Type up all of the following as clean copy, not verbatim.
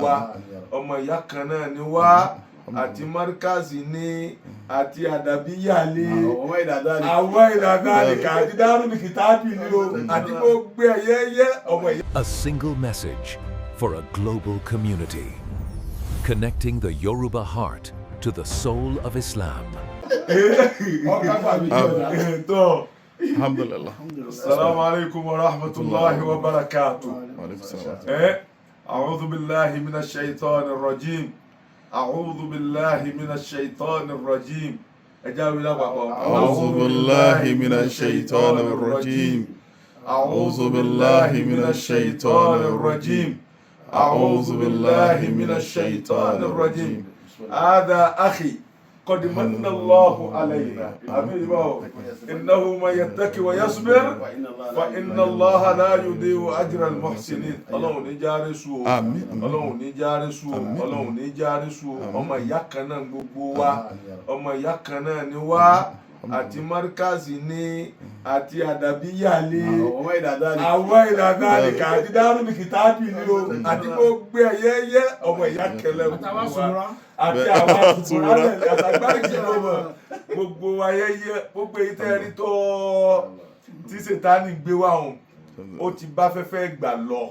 wa. Ọmọ ìyá kan náà ni wá, àti Markazi ní, àti Àdàbíyà ní, àwọn ìlànà àlìkà, àti Dárúbì Kìtàbì ní o, àti gbogbo ẹ̀yẹ́yẹ́ ọmọ ìyá. A single message for a global community. Connecting the Yoruba heart to the soul of Islam. Tó. Alhamdulillah. Assalamu alaikum wa rahmatulahi wa barakatuh. Wa alaikum salam. أعوذ بالله من الشيطان الرجيم، أعوذ بالله من الشيطان الرجيم. Ẹ jẹ́ á wí lápapọ̀. أعوذ بالله من الشيطان الرجيم. أعوذ بالله من الشيطان الرجيم. أعوذ بالله من الشيطان الرجيم. هذا أخي قد من الله علينا. آمين. إنه من يتقي ويصبر فإن الله لا يضيع أجر المحسنين. Ọlọ́run ní járe sú o. Àmín. Ọlọ́run ní járe sú o. Ọlọ́run ní járe sú o. Ọmọ ìyá kan náà gbogbo wa, ọmọ ìyá kan náà ni wá, àti Markazi ní, àti Àdàbíyà ní, àwọn ìlànà àlìkà, àti Dárúbì Kìtàbì ní o, àti gbogbo ẹ̀yẹ́yẹ́ ọmọ ìyá kẹlẹ́ gbogbo wa, àti àwọn àtùmọ̀rá àtàgbáríkì ló mọ̀ gbogbo ayẹyẹ. Gbogbo èyí tẹ́ ẹ rí tó tí Sètánì gbé wá òun, ó ti bá fẹ́fẹ́ gbà lọ.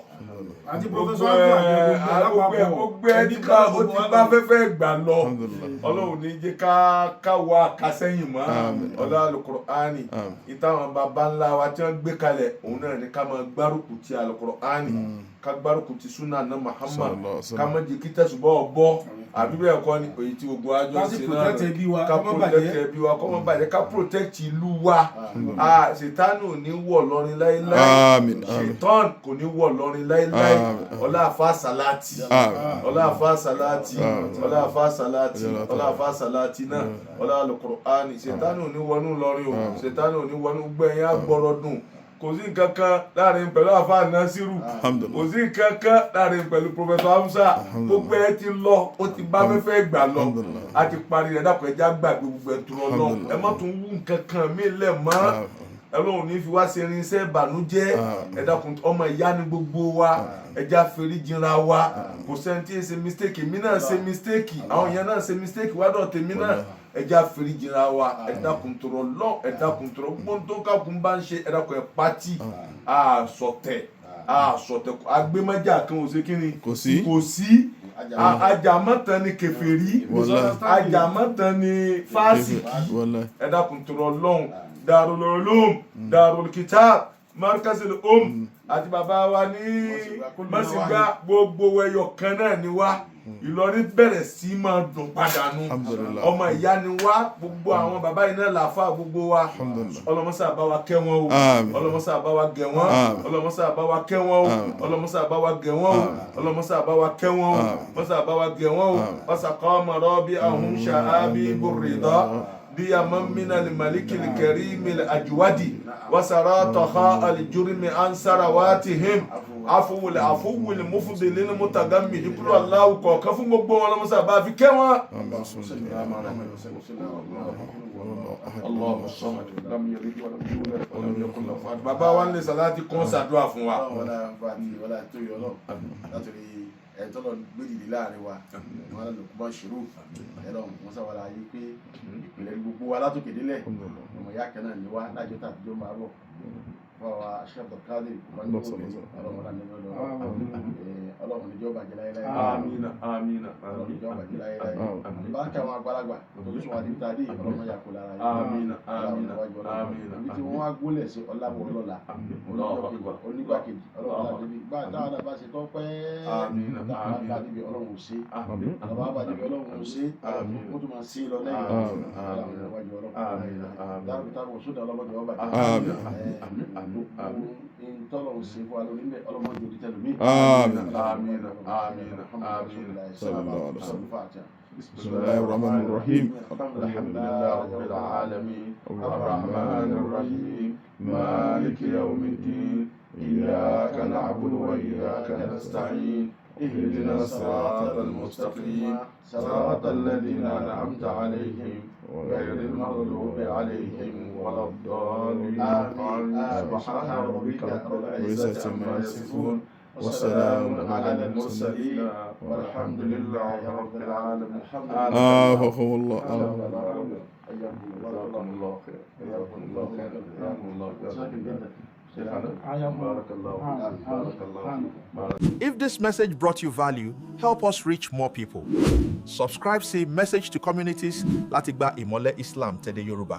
Àti Gbogbo Professor ẹ Abdul gbogbo ẹ gbogbo ẹ ti bá ó ti bá fẹ́fẹ́ gbà lọ. Alhamdulillah. Ọlọ́run ní jẹ́ ká wá ká sẹ́yìn mọ́. Àmín. Ọlá Alukur'ani. Àmín. Ìtàwọn baba ńlá wa tí wọ́n gbé kalẹ̀, òun náà ní ká máa gbárùkù ti Alukur'ani, ká gbárùkù ti sunna na Muhammad. Sallallahu alaihi Ká wasallam. má jẹ́ kí tẹ̀sùbọ́ bọ́, àbí bẹ́ẹ̀ kọ́ ni? Èyí tí gbogbo àjọ Ká sì ṣe protect ẹbí wa, ká kó má protect bàjẹ́. ẹbí wa, kó má bàjẹ́, ká protect ìlú wa. Ah, Ṣètánù ò ní wọ̀ lọ́rin láéláé. Àmín. Àmín. Ṣètán kò ní wọ̀ lọ́rin láéláé. Àmín. Ọlá àfa sàláàtì. Àmín. Ọlá àfa sàláàtì. Àmín. Ọlá àfa sàláàtì. Àmín. Ọlá àfa sàláàtì náà, ọlá Alukur'ani. Ṣètánù ò ní wọnú lọ́rin o. Ṣètánù ò ní wọnú gbẹ̀yìn agbọ̀rọ̀ dùn. Kò sí nǹkan kan láàrin pẹ̀lú àfa Nasiru, kò Alhamdulillah. sí nǹkan kan láàrin pẹ̀lú Professor Hamza. Gbogbo ẹ ti lọ, ó ti bá fẹ́fẹ́ gbà lọ. Alhamdulillah. A ti parí rẹ̀. Dàpọ̀, ẹja gbàgbé gbogbo ẹ̀ tó lọ. Alhamdulillah. Ẹ má tún wú nǹkan kan mí lẹ̀ mọ́. Ọlọ́run ní fi wá ṣe irinṣẹ́ ìbànújẹ́. Àmín. Ẹ dákun, ọmọ ìyá ni gbogbo wa, ẹja fèrè jinra wa. Kò sẹ́ni tí ì ṣe mistake. Èmi náà ṣe mistake, àwọn èèyàn náà ṣe mistake wá dọ̀ tèmi náà. Ẹja fèrè jinra wa. Ẹ dákun tọrọ lọ, ẹ dákun tọrọ. Gbogbo tó kákun bá ń ṣe, ẹ dákun, ẹ pátì àsọtẹ̀ àsọtẹ̀. Agbémájà kan ò ṣe kí ni? Kò sí. Kò sí. Ajàmọ́tàn ni kèfèrí. Wallahi. Ajàmọ́tàn ni fásìkì. Wallahi. Ẹ dákun tọrọ lọ́hùn. Darul Ulum, Darul Kitab, Markazil Um, àti bàbá wa ní Mọ̀sígbà, gbogbo ẹyọ kan náà ni wá. Ìlọrin bẹ̀rẹ̀ sí máa dùn padà nu. Alhamdulillah. Ọmọ ìyá ni wá. Gbogbo àwọn bàbá yìí náà làáfà gbogbo wa. Alhamdulillah. Ọlọmọsà bá wa kẹ́ wọn o. Àmín. Ọlọmọsà bá wa gẹ̀ wọ́n. Àmín. Ọlọmọsà bá wa kẹ́ wọn o. Àmín. Ọlọmọsà bá wa gẹ̀ wọ́n o. Àmín. Ọlọmọsà bá wa kẹ́ wọn o. Àmín. Mọ́sà bá wa gẹ̀ wọ́n o. Àmín. وسقام رابعهم شآبيب الرضا ديما من الملك الكريم الأجود وسرى طخاء الجرم عن ثرواتهم عفو العفو المفضل المتغمد. Kúrò aláwọ̀ kọ̀ọ̀kan fún gbogbo wọn, lọ́mọ́sá bá fi kẹ́ wọn. الله الصمد لم يلد ولم يولد ولم يكن له كفوا. Bàbá wa ń lè sàláàtì kún ṣàdúrà fún wa. Ọlọ́run wọlé àti wọlé àti tóyọ Ọlọ́run látòrí ẹni tó lọ gbé dìde láàrin wa, wọn lọ kó bá ṣòro ẹlọ wọn sábà la yí pé ìpìlẹ̀ gbogbo wa látòkè délẹ̀, ọmọ ìyá kan náà ni wá lájọ tá àtijọ́ máa bọ̀ fún wa. Sheikh Abdulkadir wọn ní Ọlọ́run wọlé àti Ọlọ́run níjọ́ bàjẹ́ láyéláyé. Amina, amina. Ọlọ́run níjọ́ bàjẹ́ láyéláyé. Báńkì àwọn àgbàlagbà tó sún wa níbi tá a dé, Ọlọ́run yà kó lára yìí. Amina, amina, amina. Ibi tí wọ́n wá gúnlẹ̀ sí ọlábọ̀ ọlọ́la, onígbàkejì Ọlọ́run láti bá táwọn náà bá ṣe tọ́ pẹ́. Amina, táwọn amina. bá débi, Ọlọ́run ò ṣe. Àmín. Bàbá bá débi, Ọlọ́run ò ṣe. Àmín. Ó tún máa ṣe lọ lẹ́yìn. Àmín. Ọlọ́run níwájú Ọlọ́run. Àmín, àmín. Dáàbò táwọn sódà ọlọ́mọdé wọn bàjẹ́. Àmín. Àmín, àmín, àmín. Ntọ́lọ̀ ń ṣe fún wa lórí mbẹ́, ọlọ́mọdé òdi tẹlumi. Àmín. Àmín, àmín, àmín. Sallallahu alaihi wasallam. Wasallam. بسم الله الرحمن الرحيم. الحمد لله رب العالمين الرحمن الرحيم مالك يوم الدين إياك نعبد وإياك نستعين اهدنا الصراط المستقيم صراط الذين أنعمت عليهم غير المغضوب عليهم ولا الضالين. آمين. سبحان ربك رب العزة عما يصفون. وسلام على المرسلين والحمد لله رب العالمين. الحمد لله. آفقكم الله. جزاكم الله خير، جزاكم الله خير، جزاكم الله خير. شيخنا، بارك الله فيك، بارك الله فيك، بارك. If this message brought you value, help us reach more people. Subscribe sí Message to Communities láti gba ìmọ́lẹ̀ Islam tẹ̀dẹ̀ Yorùbá.